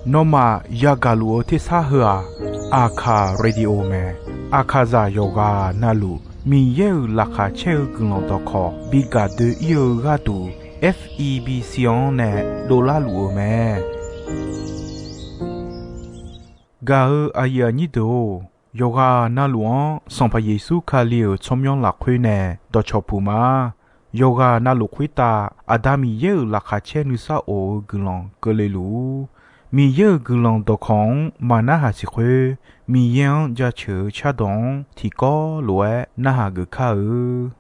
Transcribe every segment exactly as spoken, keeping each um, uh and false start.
Nawmaf yagaq luf-eu tersar heu-aq, Aqkaq Radio mae. Aqkaqzaq yawqghaq navluf Miqyaer-euq laqkhaq caer-eu guiqlanq dawqkawq bi gaq doe-ir-eu gharduq, F E B C-anr nae dovlar luf-eu mae. Gaq-eu aqyuif aqnyir deuq-or, yawqghaq navluf-anr Sanqpaq Yeqsur Kali-euq tsawrmyanr lafkhoer nae dawqcawq puq ma. Yawqghaq navluf khoertav Aqda Miqyaer-euq laqkhaq caer nuisar of-eu guiqlanq keuvle luf-ur. Miqyaer-euq guiqlanq dawqkawq-anr maqnarhaq siq khoer, Miqyaer-anr jaceuq-eu cardawq-anr tiqkawv lof-aer narhaq geuf kar-eu.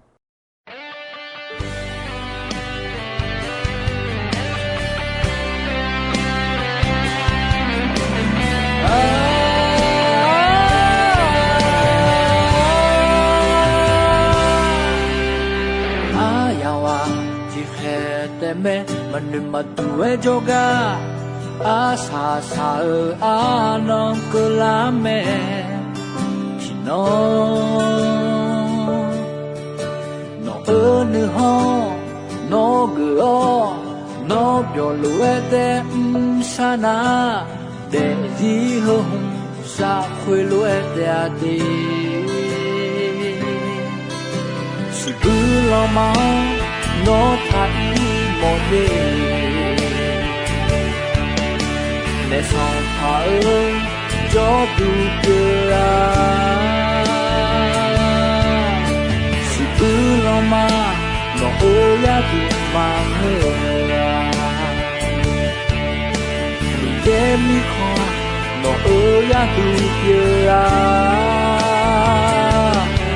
Aryaq ghaq tiqkhaeq taef mae, maqnoeq maqduq-aer jawrgar, arsaq saq-eu arnan keuvlar mae. Tiqnan nawq-eu nuikhanr nawr geuf-awr, nawr byawq lof-aer tae mrsar nar, daefzir heu hmq saf khoerlof-aer taef-a de. Siqbuir lanma-anr nawr taq-ir mawf de. Naef Sanqpaq-eu jawrduq pyeuf-a. Siqbuir lanma nawq-eu gharduq maqngeur-a. Miqyaer mirkhanq nawq-eu gharduq pyeuf-a.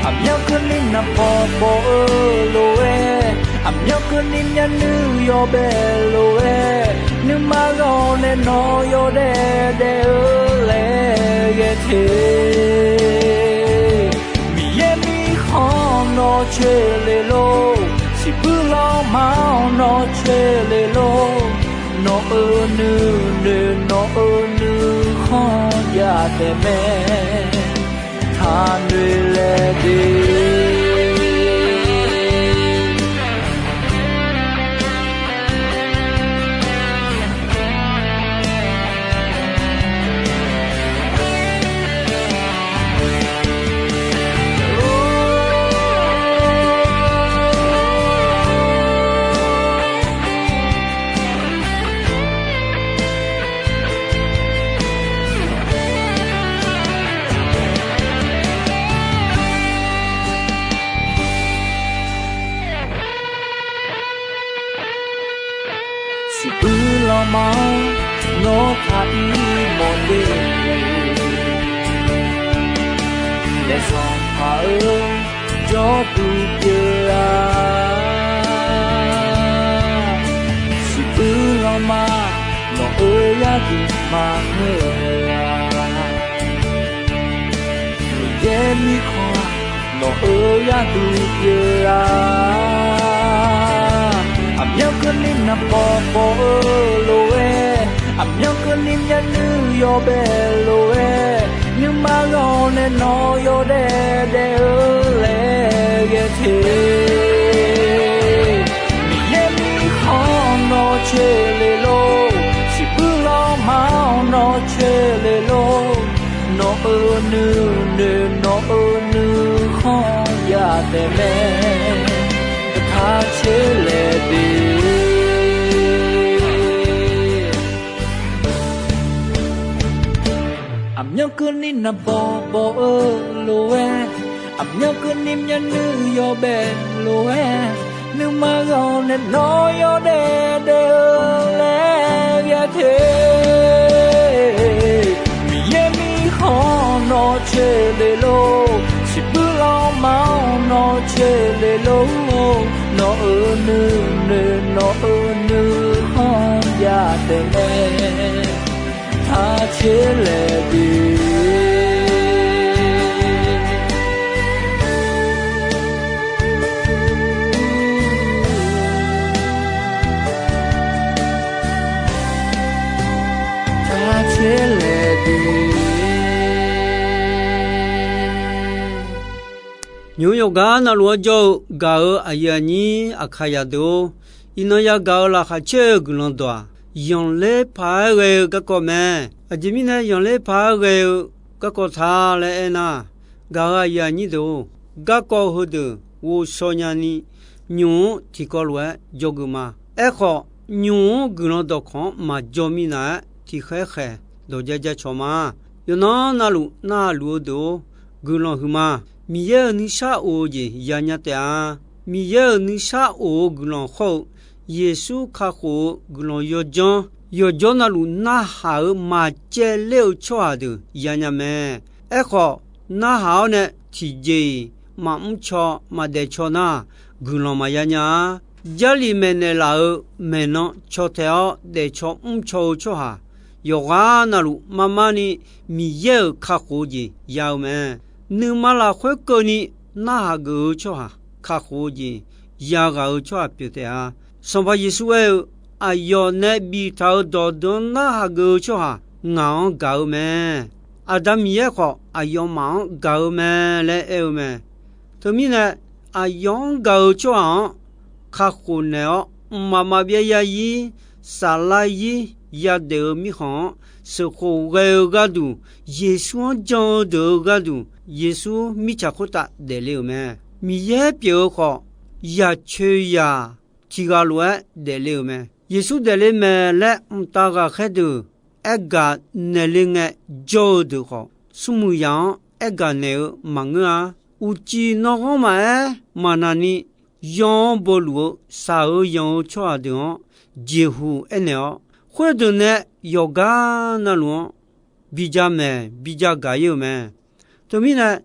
Aqmyanluf keuvni naqbawq bawq-eu lof-aer, aqmyanluf keuvni myavnuiv yawbae lof-aer, nuima ghawq nae nawq yawdaef daef-eu laer ghae te. Miqyaer mirkhanq nawq coeqle lor, siqbuir lanma-anr nawq coeqle lor. Nawq-euq nuinoeq nawq-euq nuikhanr jav taef mae. Taqnoeq laeq de. Siqbuir lanma-anr nawr taq-ir mawf de. Naef Sanqpaq-eu jawrduq pyeuf-a. Siqbuir lanma nawq-eu gharduq maqngeur-a. Miqyaer mirkhanq nawq-eu gharduq pyeuf-a. Aqmyanluf keuvni naqbawq bawq-eu lof-aer, aqmyanluf keuvni myavnuiv yawbae lof-aer, nuima ghawq nae nawq yawdaef daef-eu laer ghae te. Miqyaer mirkhanq nawq coeqle lor, siqbuir lanma-anr nawq coeqle lor. Nawq-euq nuinoeq nawq-euq nuikhanr jav taef mae. Taq caer laeq de. Aqmyanluf keuvni naqbawq bawq-eu lof-aer, aqmyanluf keuvni myavnuiv yawbae lof-aer, nuima ghawq nae nawq yawdaef daef-eu laer ghae te. Miqyaer mirkhanq nawq coeqle lor, siqbuir lanma-anr nawq coeqle lor. Nawq-euq nuinoeq nawq-euq nuikhanr jav taef mae. Taq caer laeq de. Taq caer laeq de. Nymq-mr yawqgar navluf-anr jawr-eu gaq-eu aqyuif aqnyir Aqkaqzaq deuq-or, iqnan yagaq-eu laqkhaq caer-eu guiqlanq dawq-aq, zanqler paq-aer ghae-eu garkawv mae. Aqjeq mirnae zanqler paq-aer ghae-eu garkawv ta laer aernar, gaq-euq aqyuif aqnyir deuq-or, garkawv heudeuq ghovshaw nyani, nymq-mr tiqkawv lof-aer dzawgeuf ma. Aerkhawf, nymq-mr guiqlanq dawqkawq-anr maqdzawr minav-aer tiqkhaer khaeq dawq jar jar cawq ma. Yawqnan navluf narhaq luf-eu deuq-or, guiqlanq huiqma. Miqyaer-euq nuisar of-eu jeq yanya taef-a. Miqyaer-euq nuisar of-eu guiqlanq hawr-eu, Yeqsur kakhof-eu guiqlanq yawdzanr yawqjawr navluf narhaq-euq maqcaevler-eu tsawrhaq deuq yanya mae. Aerkhawf, narhaq-awr nae tiqjeq-iq maqmr caw maqdaef caw nar, guiqlanq maqya nya-a. Jarlif maeqnaeq laf-euq maeqnan caw tae-awr daefcaw mrcaw-eu tsawrhaq, yawqghaq navluf mar mar ni Miqyaer-euq kakhof-eu jeq ya-eu mae. Nuima lafkhoer keuvni narhaq geuf-eu tsawrhaq, kakhof-eu jeq yaghaq-eu tsawrhaq pyeuf taef-a. Sanqpaq Yeqsur aer-eu, Aqyawf nae biftaq-euq dawqdeuq-anr narhaq geuf-eu tsawrhaq ngaq-anr gaq-eu mae. Aqda Miqyaer khawf, aqyawfmaf-anr gaq-eu mae laer aer-eu mae. Teumirnae, aqyawf-anr gaq-eu tsawrhaq-anr kakhof naeq-awr, mqmaq maqbyav ya-ir, saflar-ir yadaef-eu mirkhanq-anr sheuqkhof ghae-eu gharduq, Yeqsur-anr jan-eu deuq-eu gharduq, Yeqsur mirtsaq khoertav daefle-euq mae. Miqyaer pyeuf-eu khawf, yaqcoeq yaq tiq ghaq lof-aer daefle-euq mae. Yeqsur daefle mae laer mqtav ghaqkhaer deuq aergaq naeq le ngae jawr-eu deuq khawf, smrmuiq yaq-anr aergaq naeq-eu maqngeur-a. Uqcif nanghanr maqaer maqnaq ni, yan-anr boluf-eu shaq-eu yanq-eu tsawrhaq deuq-anr jeqhuq aernaeq-awr, khoerdeuq nae yawqgar navluf-anr bi jamaeq bi jagaq-ir-euq mae. Teumirnae,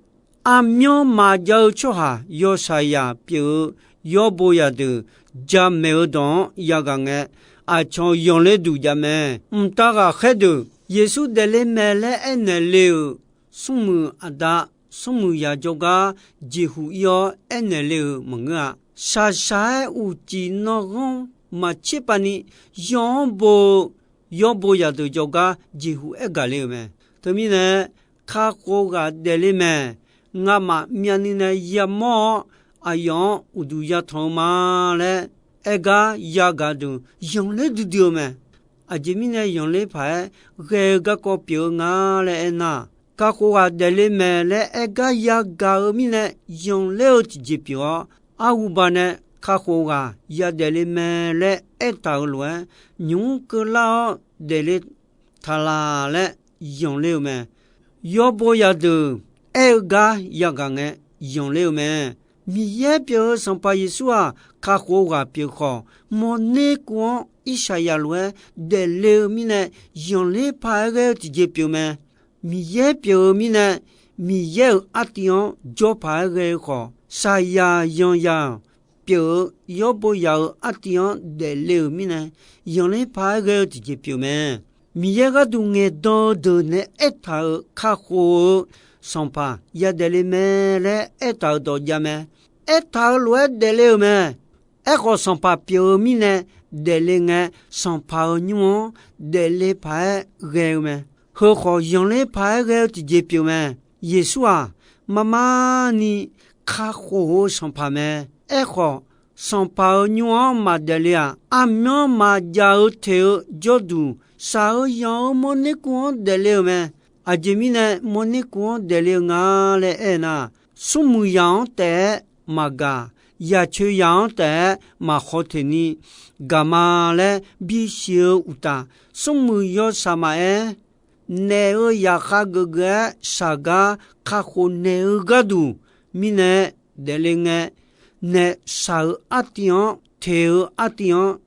aqmyanr maqjav-eu tsawrhaq yawshaqzaq pyeuf-eu yawrbo zaqdeuq jamaeq-eu dawq-anr yaghaq ngae, aqcawq yanqler duq jav mae. Mqtav ghaqkhaer deuq Yeqsur daefle mae laer aernaeq le-euq smrmuiq aqda, smrmuiq yaq jawrgar jeqhuq ir-awr aernaeq le-euq maqngeur-a. Shaqshaq-aer uqcif nanghanr maqtser pav ni, yan-anr bo-eu yawrbo zaqdeuq jawrgar jeqhuq aergaq le-euq mae. Teumirnae, kakhof ghaq daefle mae. Ngamaf myavnuiv nae yamawr-awr, aqyawf-anr uqduq yatanq-eu ma laer aer gar yagaq deuq yanqler duidui-eu mae. Aqjeq mirnae zanqler paq-aer ghae-eu garkawv pyeuf-eu nga laer aernar, kakhof ghaq daefle mae laer aer gar yagaq-eu mirnae, zanqler-eu tiqjeq pyeuf-awr, arhuba nae kakhof ghaq yadaef le mae laer aertaq-euq lof-aer, nymq-mr keuvlar-awr daefle taq laq laer zanqler-eu mae. Yawrbo zaqdeuq aer-eu gar yagaq ngae, zanqler-eu mae. Miqyaer pyeuf-eu Sanqpaq Yeqsur-aq, kakhof ghaq pyeuf khawf, mawrner kuv-anr Irsaqyaq lof-aer daefle-eu mirnae, zanqler paq-aer ghae-eu tiqjeq pyeuf mae. Miqyaer pyeuf-eu mirnae, Miqyaer-euq artiv-anr jawr paq-aer ghae-eu khawf, shaqyaq yanqyaq pyeuf-eu yawrbo yaq-euq artiv-anr daefle-euq mirnae, zanqler paq-aer ghae-eu tiqjeq pyeuf mae. Miqyaer gharduq ngaeqdan-eu deuq nae aertaq-euq kakhof-eu Sanqpaq yadaef le mae laer aertaq-euq dawq jav mae. Aertaq-euq lof-aer daefle-euq mae. Aerkhawf, Sanqpaq pyeuf-eu mirnae daefle ngae, Sanqpaq-euq nymr-anr daefle paq-aer ghae-eu mae. Heukhawf, zanqler paq-aer ghae-eu tiqjeq pyeuf mae. Yeqsur-aq, mar mar ni kakhof-eu Sanqpaq mae. Aerkhawf, Sanqpaq-euq nymr-anr maqdaef le-aq, aqmyanr maqjav-eu teq-eu jawrduq, shaq-eu yanq-eu mawrner kuv-anr daefle-euq mae. Aqjeq mirnae mawrner kuv-anr daefle-eu nga laer aernar, smrmuiq yaq-anr taef-aer maqgaq, yaqcoeq yaq-anr taef-aer maqkhaw teq ni gaq ma laer bisiq-eu uqtaf, smrmuiq yawshaq maqaer, naef-eu zaqkhav geufgeuf-aer shaq gar kakhof naeq-eu gharduq mirnae daefle ngae, naef shaq-eu artiv-anr, teq-eu artiv-anr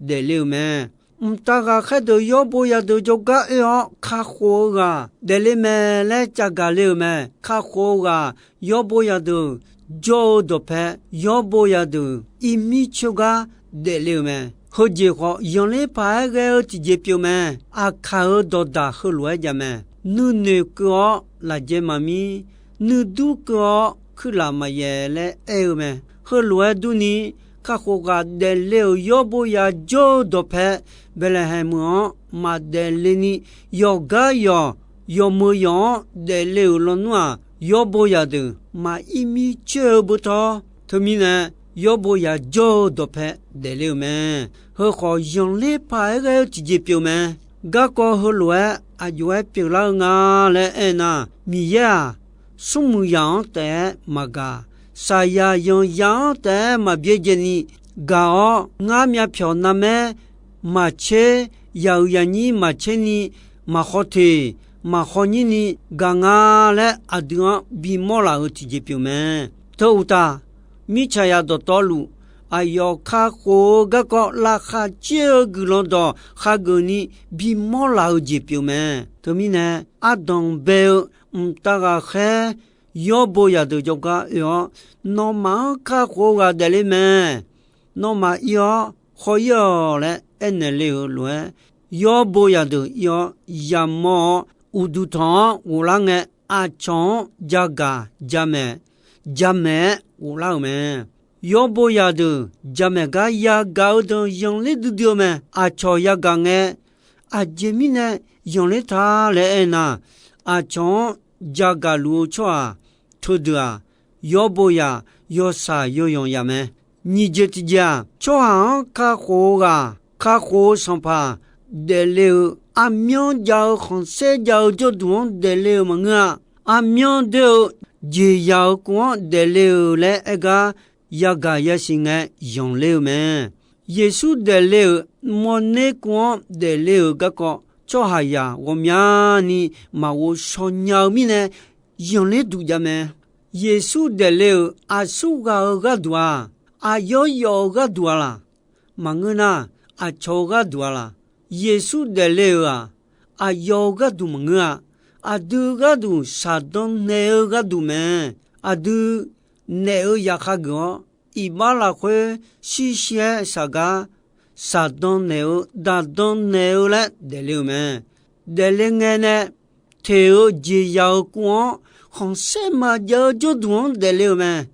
daefle-euq mae. Mqtav ghaqkhaer deuq yawrbo yadeuq jawrgar oe-awr kakhof-eu ghaq daefle mae laer cavgaq le-euq mae. Kakhof-eu ghaq yawrbo yadeuq jawr-eu dawqpae, yawrbo yadeuq irmir coer gar daefle-euq mae. Heujeq khawf, zanqler paq-aer ghae-eu tiqjeq pyeuf mae. Aqkaq-euq dawqdaq heulof-aer jav mae. Nuinoeq keuv-awr lafjae maqmir, nuidur keuv-awr kuirlaf maqyaef laer aer-eu mae. Heulof-aer durni, kakhof ghaq daefle-euq yawrbo ya jawr-eu dawqpae, Baeqlaeqhaeq meuq-anr maqdaef le ni, yawqgar yawq, yawqmeuq yawq-anr daefle-euq lawnmr-aq, yawrbo yadeuq maq irmir coer-eu beutawr. Teumirnae, yawrbo yaq jawr-eu dawqpae daefle-euq mae. Heukhawf, zanqler paq-aer ghae-eu tiqjeq pyeuf mae. Garkawv heulof-aer aqjox-aer pyeuflar-eu nga laer aernar, Miqyaer-aq, smrmuiq zaq-anr taef-aer maqgaq, saqyaq zanqzaq-anr taef-aer maqbyaerdzaeni gaq-awr, ngar myavpyawq narmaer maqtser, yaq-euq yaqnyir maqtser ni, maqkhaw teq maqkhaw nyir ni gaq nga laer aqdui-anr bimawr laf-euq tiqjeq pyeuf mae. Teu uqtaf, mirtsaqzaq dawqtawvluf aqyawf kakhof-eu garkawv laqkhaq caer-eu guiqlanq dawq khageuf ni bimawr laf-eu jeq pyeuf mae. Teumirnae, ardanq bae-eu mqtav ghaqkhaer yawrbo yaqdeuq jawrgar oe-awr, nawmaf-anr kakhof-eu ghaq daefle mae. Nawmaf ir-awr, khawf ir-awq laer aernaeq le-euq lof-aer, yawrbo yaqdeuq ir-awr yamawr-awr, uqduq tanq-anr ghoflar ngae, aqcawq-anr jagaq jamaeq, jamaeq-aer ghoflar-euq mae. Yawrbo yaqdeuq jamaeq gar yagaq-eu deuq zanqler duidui-eu mae. Aqcawq yagaq ngae, aqjeq mirnae zanqler ta laer aernar, aqcawq-anr jagaq luf-eu tsawrhaq teudeuq-aq, yawrbo yaq yawshaq yawyanq yaq mae. Nyiq jeq tiqjeq-aq, tsawrhaq-anr kakhof-eu ghaq, kakhof-eu sanqpaq daefle-euq, aqmyanr jav-eu khanqsaer jav-eu jawrduq-anr daefle-euq maqngeur-a. Aqmyanr doer-eu jeqzaq-euq kuv-anr daefle-euq laer aer gar yagaq yasiq ngae zanqler-eu mae. Yeqsur daefle-euq mawrner kuv-anr daefle-euq garkawv, tsawrhaqzaq ghawqmyani maqghov shaw nya-eu mirnae, zanqler duq jav mae. Yeqsur daefle-euq aqsurghaq-euq gharduq-aq, aqyawf yawf-eu gharduq-a laq? Maqngeur nar, aqcawq-eu gharduq-a laq? Yeqsur daefle-euq-aq, aqyawf-eu gharduq maqngeur-a. Aqdui gharduq shaqdan naeq-eu gharduq mae. Aqdui naef-eu yaqkhageuf-awr, iqbax lafkhoer shirshir-aer shaq gar, shaqdan naeq-eu, daqdan naeq-eu laer daefle-euq mae. Daefle ngae nae teq-eu jeqzaq-euq kuv-anr khanqsaer maqjav-eu jawrduq-anr daefle-euq mae.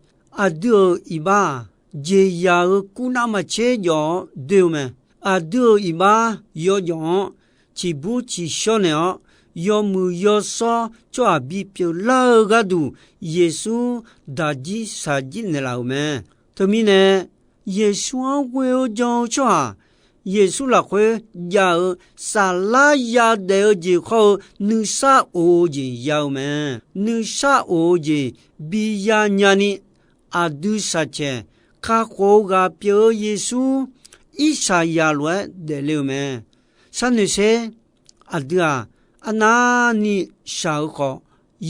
Aqdui-euq iqbax-aq, jeqzaq-euq kuvnav maqtser jawf-awr doer-eu mae. Aqdui-euq iqbax yawjawf-anr ciqbur ciqshawr naeq-awr, yawmuiq yawshawr tsawrhaq bipyeuf lar-eu gharduq, Yeqsur daqjir shaqjir naeqlaf-euq mae. Teumirnae, Yeqsur-anr ghoe-eu jan-eu tsawrhaq, Yeqsur lafkhoer jav-eu saflar yadaef-eu jeq khawr-eu nuisar of-eu jeq ya-eu mae. Nuisar of-eu jeq bi yanya ni, aqdui shaqcaeq kakhof-eu ghaq pyeuf-eu Yeqsur, irsaqzaq lof-aer daefle-eu mae. Sharnoeq sher, aqdui-aq, arnavni shaq-eu khawf,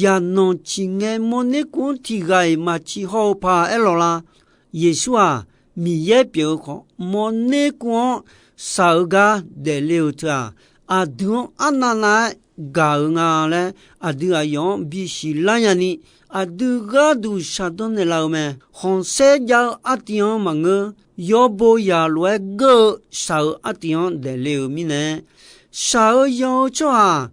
yaqnanq ciq ngae mawrner kuv-anr tiq ghaq-iq maq ciq haw-eu paq aerlawq la? Yeqsur-aq, Miqyaer pyeuf-eu khawf, mawrner kuv-anr shaq-eu gar daefle-euq teu-aq, aqdui-anr arnavnav-aer gaq-eu nga laer aqdui aqyawf-anr bisiq lar nyani, aqdui gharduq shaqdan naeqlaf-eu mae. Khanqsaer jav-eu artiv-anr maqngeur, yawbo yaq lof-aer geur-eu shaq-eu artiv-anr daefle-euq mirnae, shaq-eu yan-eu tsawrhaq,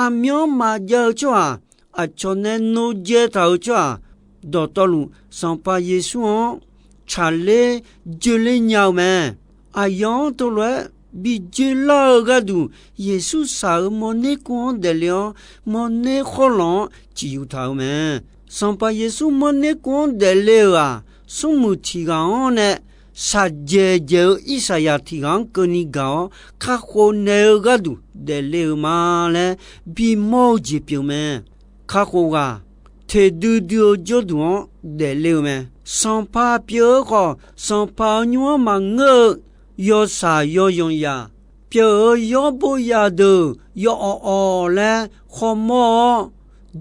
aqmyanr maqjav-eu tsawrhaq, aqcawq nae nojae taq-euq tsawrhaq, dawqtawvluf Sanqpaq Yeqsur-anr tsaqler joeler nya-eu mae. Aqyawf-anr teulof-aer bi joelar-eu gharduq, Yeqsur shaq-euq mawrner kuv-anr daefle-awr, mawrner khawrlawq-anr ciqyuq taq-euq mae. Sanqpaq Yeqsur mawrner kuv-anr daefle-euq-aq, smrmuiq tiq ghaq-anr nae shaqjaeq jaeq-eu irsaqzaq tiq ghaq-anr keuvni gaq-awr, kakhof naeq-eu gharduq daefle-euq ma laer bimawr-eu jeq pyeuf mae. Kakhof ghaq, teq duidui-eu jawrduq-anr daefle-eu mae. Sanqpaq pyeuf-eu khawf, sanqpaq-euq nymr-anr maqngeur-eu yawshaq yawyanq yaq pyeuf-eu yawrbo yaqdeuq yawawq awq laer khawmawr-awr,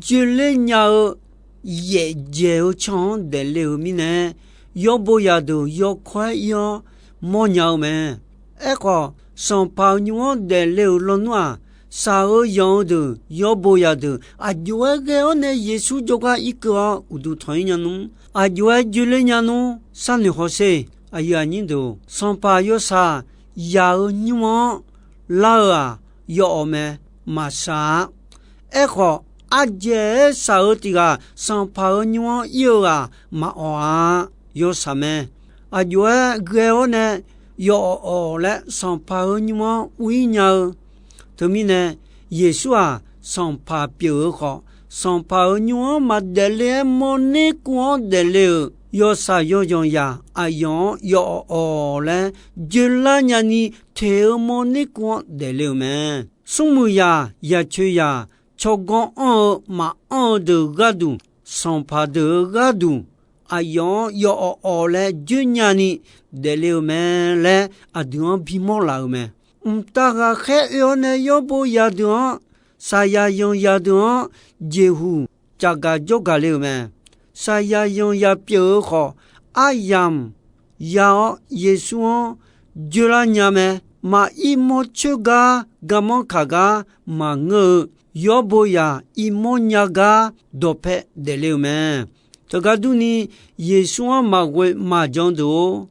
joeler nya-eu yaefjaeq-eu can-anr daefle-euq mirnae, yawrbo yaqdeuq yawkawr-aer ir-awr mawrnya-eu mae. Aerkhawf, sanqpaq-euq nymr-anr daefle-euq lawnmr-aq, shaq-eu yanq-eu deuq yawrbo yaqdeuq aqjox-aer ghae-awr nae Yeqsur jawrgar irkeuv-awr uqduq tanq-ir nya nmr, aqjox-aer joeler nya nmr, sharnoeq hawsher. Aqyuif aqnyir deuq, sanqpaq yawshaq yaq-eu nymr-anr lar-eu-aq, yawawq mae, maqshaq-a. Aerkhawf, ardzaeq-aer shaq-eu tiq ghaq sanqpaq-euq nymr-anr ir-eu ghaq maqawq-a. Yawshaq mae. Aqjox-aer ghae-awr nae yawawq awq laer sanqpaq-euq nymr-anr ur-ir nya-eu. Teumirnae, Yeqsur-aq, sanqpaq pyeuf-eu khawf, sanqpaq-euq nymr-anr maqdaef le-aer mawrner kuv-anr daefle-euq yawshaq yawzanq zaq aqyawf-anr yawawq awq laer joelar nyani, teq-eu mawrner kuv-anr daefle-euq mae. Smrmuiq zaq, yaqcoeq zaq, tsawrganr anr-eu maqanr-eu deuq gharduq, sanqpaq deuq-eu gharduq, aqyawf-anr yawawq awq laer joer nyani daefle-euq mae laer aqdui-anr bimawr laf-euq mae. Mqtav ghaqkhaer oe-awr nae yawrbo zaqdeuq-anr, saqyaq zanqzaq deuq-anr jeqhuq caqgaq jawrgaq le-euq mae. Saqyaq zanqzaq pyeuf-eu khawf, aryamq ya-awr Yeqsur-anr joerlar nya mae. Maqir mawrcoer gar garmanr kaq gar maqngeur-eu, yawrbo zaq irmawr nya gar dawqpae daefle-euq mae. Teugar durni, Yeqsur-anr maqghoe maqjan deuq-or,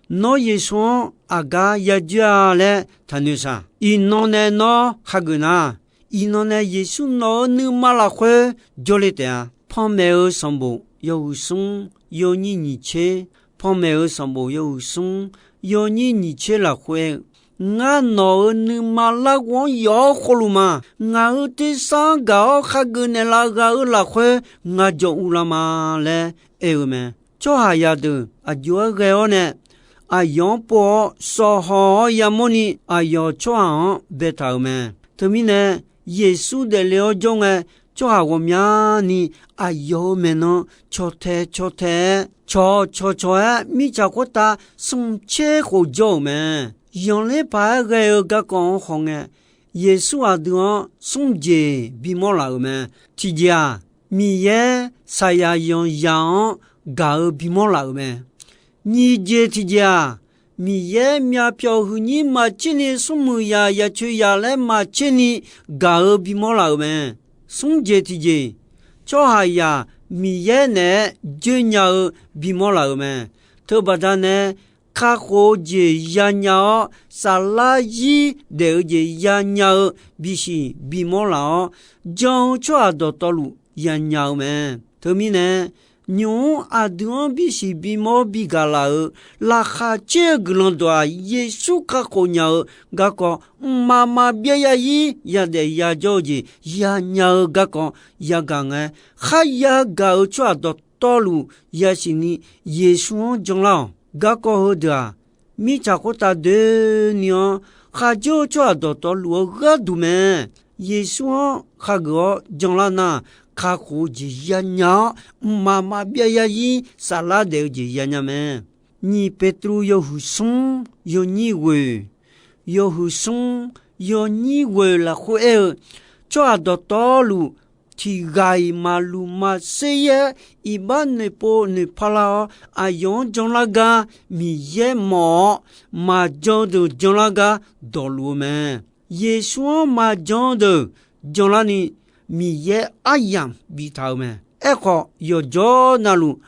nawr Yeqsur-anr aqgar yajoer-a laer taqnoeq shaq. Iqnan nae nawr hageuf nar, iqnan nae Yeqsur nawq-euq nuima lafkhoer jawrle taef-a. Panmaeq-eu sanqbof yawhuiq smr yawnyir nyiq tser, panmaeq-eu sanqbof yawhuiq smr yawnyir nyiq tser lafkhoer aer-eu, ngar nawq-euq nuima larghov-anr yawf-awr khofluf ma. Ngaq-euq tersar-anr gaq-awr khageuf naeqlaf ghaq-euq lafkhoer ngar jawr uvlar ma laer aer-eu mae. Tsawrhaqzaq deuq aqjox-aer ghae-awr nae, aqyawf-anr pov-awr sawqhaw-awr yamawrni aqyawf tsawrhaq-anr baetaq-euq mae. Teumirnae, Yeqsur daefle-awr jawr ngae, tsawrhaq ghawqmyani aqyawf-euq maeqnan caw tae caw tae-aer, cawq cawq cawq-aer mirtsaq khoertav smq tser khof jawr-euq mae. Zanqler paq-aer ghae-eu garkawv-anr khawf ngae, Yeqsur aqdui-anr smr jeq bimawr laf-euq mae. Tiqjeq-aq, Miqyaer saqyaq zanqzaq-anr gaq-eu bimawr laf-euq mae. Nyiq jeq tiqjeq-aq, Miqyaer myavpyawq huiqnyir maqtserni smrmuiq zaq yaqcoeq zaq laer maqtserni gaq-eu bimawr laf-euq mae. Smr jeq tiqjeq, tsawrhaqzaq Miqyaer naeq-aer joer nya-eu bimawr laf-euq mae. Teubaqda nae kakhof-eu jeq yanya-awr, saflar zir daef-eu jeq yanya-eu bisiq bimawr laf-awr, jan-eu tsawrhaq dawqtawvluf yanya-eu mae. Teumirnae, nymq-mr aqdui-anr bisiq bimawr bigaq laf-euq laqkhaq caer-eu guiqlanq dawq-aq, Yeqsur kakhof nya-eu garkawv, mqmaq maqbyav yazir yadaef yajawr-eu jeq yanya-eu garkawv yagaq ngae, kharya gaq-euq tsawrhaq dawqtawvluf yasiq ni Yeqsur-anr janlar-awq. Garkawv heudeuq-aq, mirtsaq khoertav doeni-anr kharjawr-eu tsawrhaq dawqtawvluf-eu gharduq mae. Yeqsur-anr khageuf-awr janlar nar, kakhof-eu jeq yanya-awr, mqmaq maqbyav yazir saflar daef-eu jeq yanya mae. Nyiq Peqtruv yawhuiq smr yawnyir ghoeq, yawhuiq smr yawnyir ghoeq lafkhoer aer-eu, tsawrhaq dawqtawvluf tiqghaq-iq maqluq maqser-aer iqbax noeqpov noeqpar lar-awr, aqyawf-anr janlar gar Miqyaer mawf-awr, maqjan deuq janlar gar dawqluf-eu mae. Yeqsur-anr maqjan deuq janlarni, Miqyaer aryamq biftaq-eu mae. Aerkhawf, yawqjawr navluf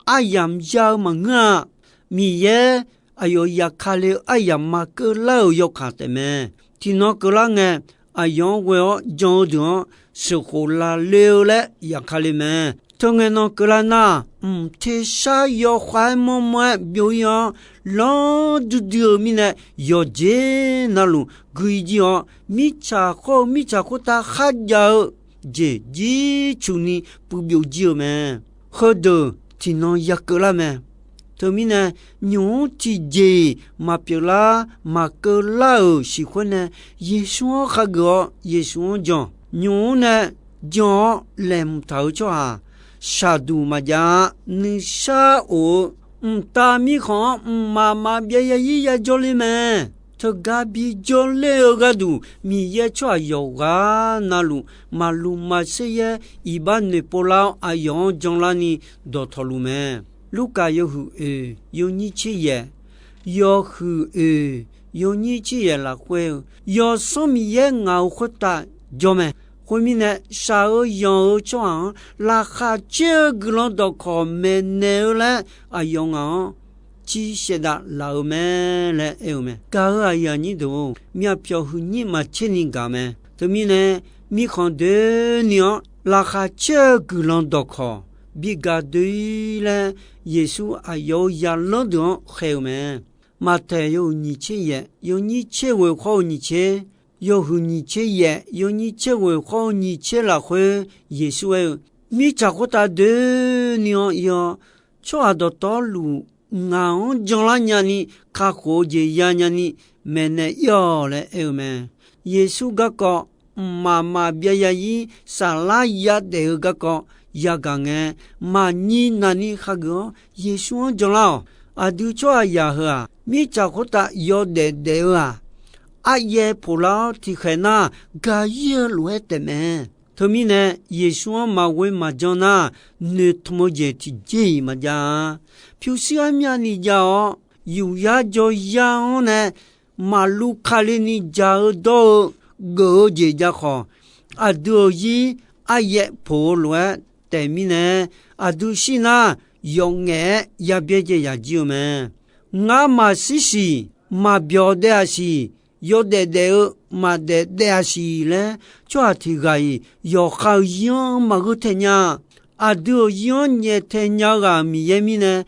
aryamq ya-eu maqngeur-a. Miqyaer aqyawf zafkale-eu aryamq maqkeuv lar-euq yawkaq taefmae. Tiqnan keuvlar ngae, aqyawf-anr ghoe-awr jan-eu deuq-anr sheuqkhof lafle-eu laer zafkale mae. Teungae nan keuvlar nar, mq tersar yawkhav-aer manrmanr-aer byov-ir-awr, lanr duidui-eu mirnae, yawqjeq navluf gui jir-awr, mirtsaq khawr-eu mirtsaq khoertav kharjav-eu jeq jircuf ni puiv byov jir-eu mae. Heudeuq tiqnan ya keuvlar mae. Teumirnae, nymq-mr tiqjeq-iq maqpyeuf lar maqkeuv lar-euq siq khoer nae, Yeqsur-anr khageuf-awr Yeqsur-anr jan. Nymq-mr nae jan-awr laeqhmq taq-eu tsawrhaq shaqduq maqjav-a. Nuishar of-eu mqtav mirkhanq-anr mqmaq maqbyav yazir yajawr ler mae. Teugar bijawr ler-eu gharduq, Miqyaer tsawrhaq yawqghaq navluf maqluq maqser-aer iqbax noeqpov lar-awr, aqyawf-anr janlarni dawqtawvluf mae. Lurkaf yawhuiq oeq yawnyir tser yaef, yawhuiq oeq yawnyir tser yaef lafkhoer-eu, Yawsanr Miqyaer ngaq-euq khoertav jawr mae. Khoermirnae, shaq-eu yanq-eu tsawrhaq-anr laqkhaq caer-eu guiqlanq dawqkawq maeqnaeq-eu laer aqyawf ngaq-anr cir saevdav laf-eu mae laer aer-eu mae. Gaq-euq aqyuif aqnyir deuq-or, myavpyawq huiqnyir maqtserni gaq mae. Teumirnae, mirkhanq doeni-anr laqkhaq caer-eu guiqlanq dawqkawq bigaq doe-ir laer, Yeqsur aqyawf-euq zaqlanr deuq-anr khaer-eu mae. Maqtaeq yawhuiq nyiq tser yaef yawnyir tser ghoeq khawr-eu nyiq tser, yawhuiq nyiq tser yaef yawnyir tser ghoeq khawr-eu nyiq tser lafkhoer, Yeqsur aer-eu, mirtsaq khoertav doeni-anr ir-awr, tsawrhaq dawqtawvluf ngaq-anr janlar nyani kakhof-eu jeq yanya ni maeqnaeq ir-awq laer aer-eu mae. Yeqsur garkawv mqmaq maqbyav yazir saflar yadaef-eu garkawv yagaq ngae, maqnyir navni khageuf-awr Yeqsur-anr janlar-awq. Aqdui tsawrhaqzaq heu-aq, mirtsaq khoertav yawdaef daef-eu-aq, aryaev poqlar-awr tiqkhaeq nar gaq ir-eu lof-aer taefmae. Teumirnae, Yeqsur-anr maqghoe maqjan nar, noeqtmq-eu jeq tiqjeq-iq maqjav-a. Pyurshuir armyavni jav-awr, yufyar jawryar-anr nae maqluv kale ni jaq-eu dawr-eu geuf-eu jeq jav khawf, aqdui-euq zir aryaev poq-eu lof-aer taef mirnae, aqdui shir nar yawf ngaef-aer yabyaer jaev yaq jir-eu mae. Ngar maqshir siq, maqbyawq daef-aq siq, yawdaef daef-eu maqdaef daef-aq siq laer, tsawrhaq tiq ghaq-iq yawqha-euq zir-anr maqgheur tae nya-a. Aqdui-euq zir-anr nyaeftae nya-eu ghaq Miqyaer mirnae,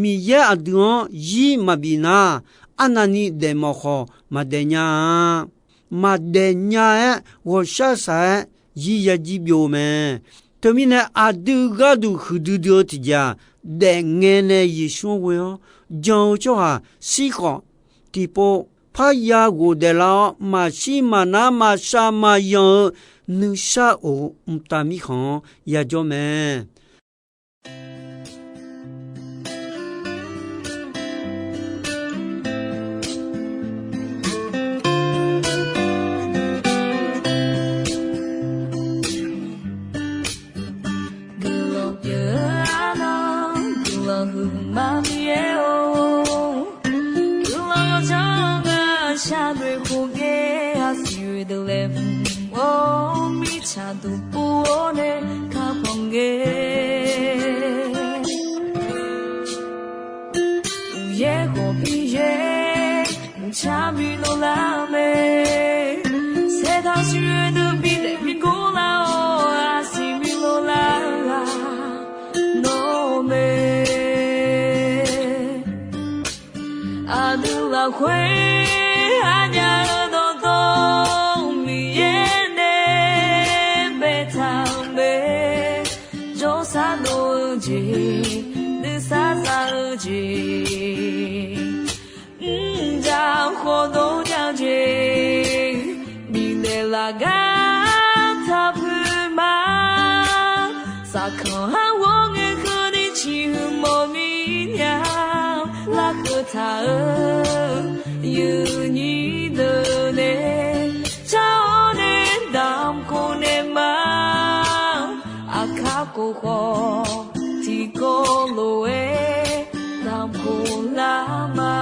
Miqyaer aqdui-anr zir maqbif nar, arnavni daefmawf khawf maqdaef nya-a. Maqdaef nya-aer ghawqshaq shaq-aer zir ya jir byov-eu mae. Teumirnae aqdui gharduq huiqdui dui-eu tiqjeq-aq, daefngae nae Yeqsur-anr ghoe-awr jan-eu tsawrhaq shir khawf, tiqpov parya ghofdaef lar-awr maqshir maqnar maqshaq maqyanq-eu nuisar of-eu mqtav mirkhanq-anr yajawr mae. Guiqlanq pyeuf-eu arnan, guiqlanq huiqma Miqyaer-or, guiqlanq yawqjanr-anr shar noeq khof ngae, aqsiq oe deuq laeqhmq-awr mirtsaq duq pov-awr nae kakhanq ngae. Uqyaer khawf Miqyaer mqcar bi dovlar mae. Saertaq siq oe deuq bidaef bigor lar-awr, aqsiq bi dovlar-eu ghaq nawr mae. Aqdui lafkhoer aqnyaf-eu dawqtawv Miqyaer nae baetaq-euq mae. Jawrsar dov-eu jeq, nuisar za-eu jeq, mrjaq khawf dov nya-eu jeq, bifnaeq laf gar taq poeq ma. Saqkanq har ghawr ngae keuvni ciqhuiq mawf mir nya, larkeuv taq-eu yuifnyir deuq nae car-awr nae damq khof naeq ma. Aqkar khof khawf tiqkawv lof-aer damq khof lar ma.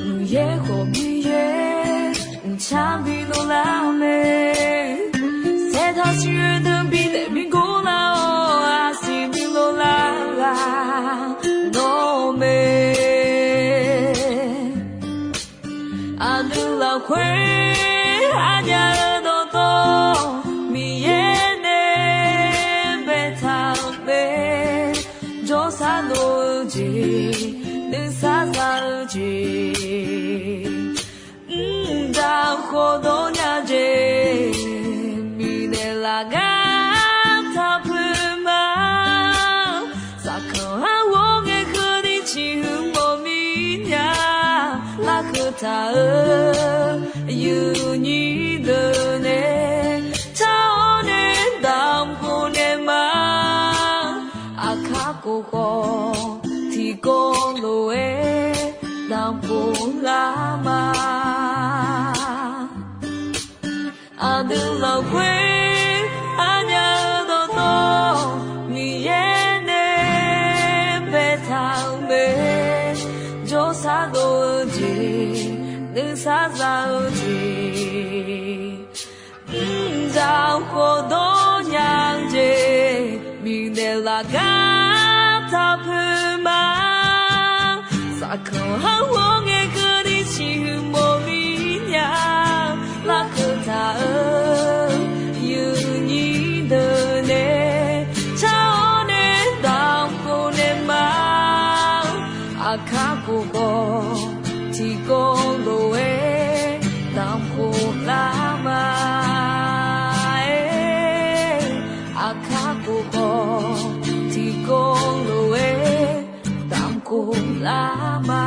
Uqyaer khawf Miqyaer mqcar bi dovlar mae. Saertaq siq oe deuq bidaef bigor lar-awr, aqsiq bi dovlar-eu ghaq nawr mae. Aqdui lafkhoer aqnyaf-eu dawqtawv Miqyaer nae baetaq-euq mae. Jawrsar dov-eu jeq, nuisar za-eu jeq, mrdaq khawf dov nya-eu jeq, bifnaeq laf gar taq poeq ma. Saqkanq har ghawr ngae keuvni ciqhuiq mawf mir nya, larkeuv taq-euq yuifnyir deuq nae car-awr nae damq khof naeq ma. Aqkar khof khawf tiqkawv lof-aer damq khof lar ma. Aqdui lafkhoer aqnyaf-eu dawqtawv Miqyaer nae baetaq-euq mae. Jawrsar dov-eu jeq, nuisar za-eu jeq, mrdaq khawf dov nya-eu jeq, bifnaeq laf gar taq poeq ma. Kanqhar ghawr ngae keuvni siqhuiq mawf-ir nya, larkeuv taq-eu yuifnyir deuq nae car-awr nae damq khof naeq ma. Aqkar khof khawf tiqkawv lof-aer damq khof lar ma. Aqkar khof khawf tiqkawv lof-aer damq khof lar ma.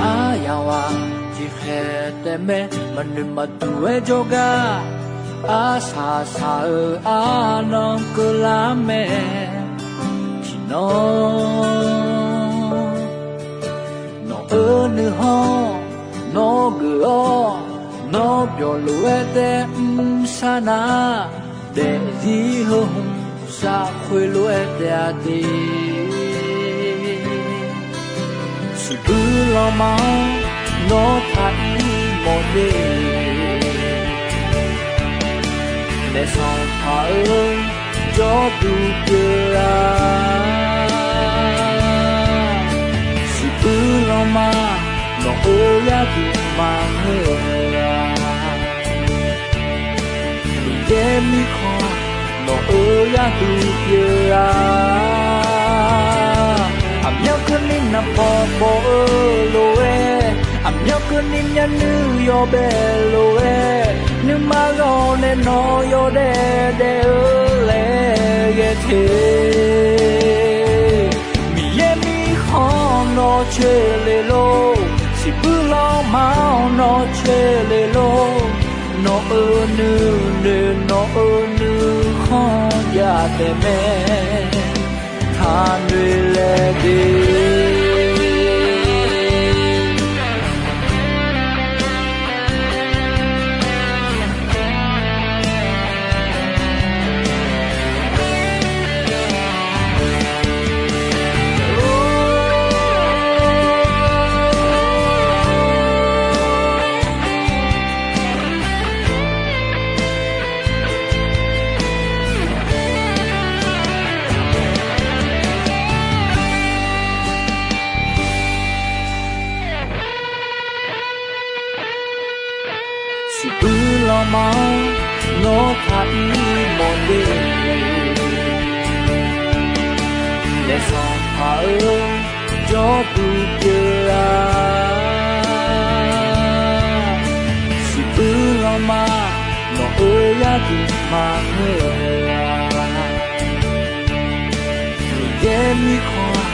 Aryamq ghaq tiqkhaeq taef mae, maqnoeq maqduq-aer jawrgar, arsaq saq-eu arnan keuvlar mae. Tiqnan nawq-eu nuikhanr nawr geuf-awr, nawr byawq lof-aer taef mr sar nar, daefzir heu hmq safkhoer lof-aer taef-a de. Siqbuir lanma-anr nawr taq-ir mawf de. Naef sanqpaq-eu jawrduq pyeuf-a. Siqbuir lanma nawq-eu yarduq maqngeur-a. Miqyaer mirkhanq nawq-eu yarduq pyeuf-a. Aqmyanluf keuvni naqpaw paw-eu lof-aer, aqmyanluf keuvni myavnuiv yawbae lof-aer, nuima ghawq nae nawq yawdaef daef-eu laer ghae te. Miqyaer mirkhanq nawq coer le lor, siqbuir lanma-anr nawr coer le lor. Nawq-eu nuinoeq nawq-eu nuikhanr jav taef mae. Taqnoeq laeq de. Siqbuir lanma-anr nawr taq-ir mawf de. Naef sanqpaq-eu jawrduq pyeuf-a. Siqbuir lanma nawq-eu yarduq maqngeur-a. Miqyaer mirkhanq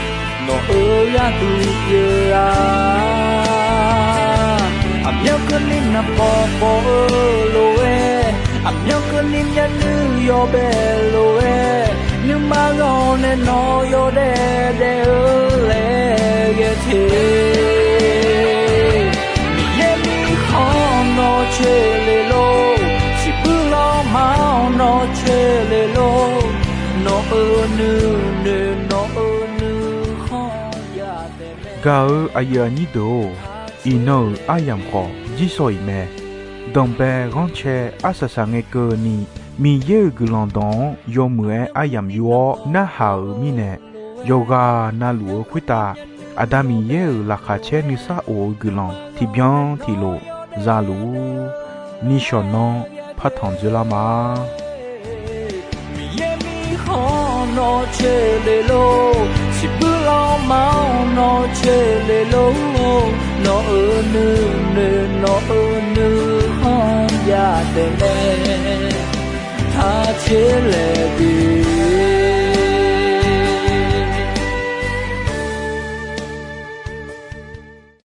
nawq-eu yarduq pyeuf-a. Aqmyanluf keuvni naqpaw paw-eu lof-aer, aqmyanluf keuvni myavnuiv yawbae lof-aer, nuima ghawq nae nawq yawdaef daef-eu laer ghae te. Miqyaer mirkhanq nawr coer le lor, siqbuir lanma-anr nawr coer le lor. Nawq-eu nuinoeq nawq-eu nuikhanr jav taef mae. Gaq-eu aqyuif aqnyir deuq-or, iqnan-euq aryamq khawf jirsawq iq mae. Danqbae ghanrcae arsaq saq ngae keuvni, Miqyaer-euq guiqlanq dawq-anr yawmuiq-aer aryamq yur-awr narhaq-euq mirnae, yawqghaq navluf-eu khoertav Aqda Miqyaer-euq laqkhaq caer nuisar of-eu guiqlanq tiqbyan tiqlof za luf-ur. Nishawq nanr partanq dzoerlar ma. Miqyaer mirkhanq nawr coer le lor, siqbuir lanma-anr nawr coer le lor. Nawq-eu nuinoeq nawq-eu nuikhanr jav taef mae. Taq coer laeq de.